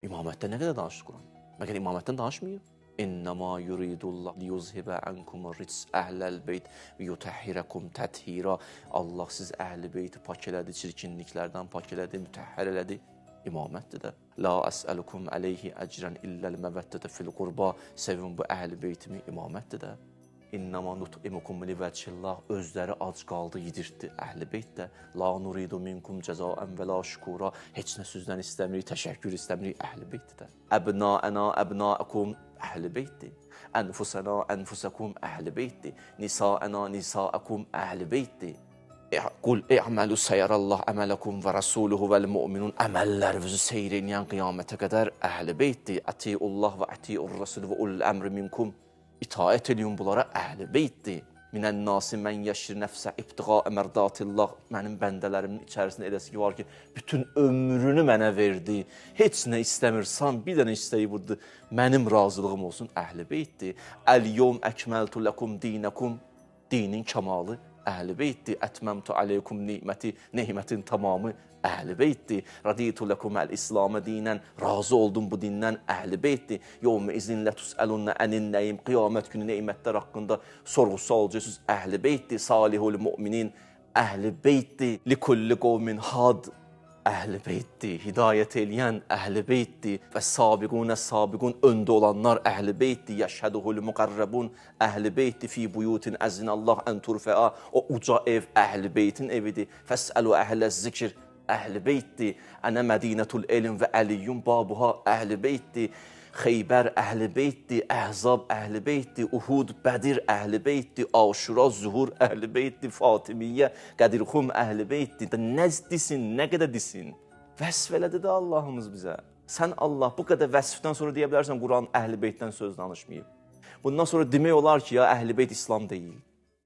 İmamətdən nə qədər danışır Quran? Məgər imamətdən danışmayıb? İnnəmâ yuridullah liyuzhibə ankumur rics əhləl beyt və yutəhhirəkum təthira. Allah siz əhl-i beyti pak elədi, çirkinliklərdən pak elədi, mütəhhər elədi. İmamətdir də. La əsəlukum əleyhi əcrən illəl məvəddətə fil qurba. Sevin bu əhl-i beytimi, imamətdir də. İnnəmâ nut'imukum livəcillah. Özləri ac qaldı, yedirtdi əhl-i beyt də. La nuridu minkum cəzaən və la şükura. Heç nə sizdən istəmirik, təşəkkür istəmirik, əhl-i beytdir də. Əbnaənə əbnaəkum əhl-i beytdir. Ənfusənə ənfusəkum əhl-i beytdir. Nisaənə nisaəkum əhl-i beytdir. Qul i'məlu səyərallah əmələkum və rəsuluhu vəl müminun. Əməllərinizi seyr eləyən qiyamətə qədər əhl-i beytdir. Ətiullah və ətiur rəsul və ulul əmri minkum. İtaət eləyin bunlara, əhl-i beytdir. Minən nasi mən yəşir nəfsə ibtiqa əmərdatillah. Mənim bəndələrimin içərisində eləsi ki var ki, bütün ömrünü mənə verdi. Heç nə istəmirsən, bir dənə istəyi budur. Mənim razılığım olsun, əhl-i beytdir. Əl-yevm əkməltu ləkum dinəkum. Dinin kəmalı əhl-i beytdir. Ətməmtu aleykum niməti, nemətin tamamı əhl-i beytdir. Raditu ləkum əl-İslamə dinən, razı oldum bu dindən, əhl-i beytdir. Yevmə izin lətusəlunə ənin nəyim, qiyamət günü neymətlər haqqında sorğu-sual olacaqsınız, əhl-i beytdir. Salihul müminin əhl-i beytdir. Likulli qovmin had, əhl-i beytdir. Hidayət eləyən əhl-i beytdir. Və sabiqunə sabiqun, öndə olanlar əhl-i beytdir. Yəşhəduhul müqərrəbun əhl-i beytdir. Fi buyutin əzinəllah ən turfəa, o uca ev əhl-i beytin evidir. Fəsəlu əhlə zikr əhl-i beytdir. Ənə mədinətul elm və əliyyun babuha əhl-i beytdir. Xeybər əhl-i beytdir, Əhzab əhl-i beytdir, Uhud, Bədir əhl-i beytdir, Aşura, Zuhur əhl-i beytdir, Fatimiyyə, Qədirxum əhl-i beytdir. Nə desin, nə qədər desin? Vəsf elədi də Allahımız bizə. Sən Allah bu qədər vəsfdən sonra deyə bilərsən, Quran əhl-i beytdən söz danışmayıb. Bundan sonra demək olar ki, ya əhl-i beyt İslam deyil.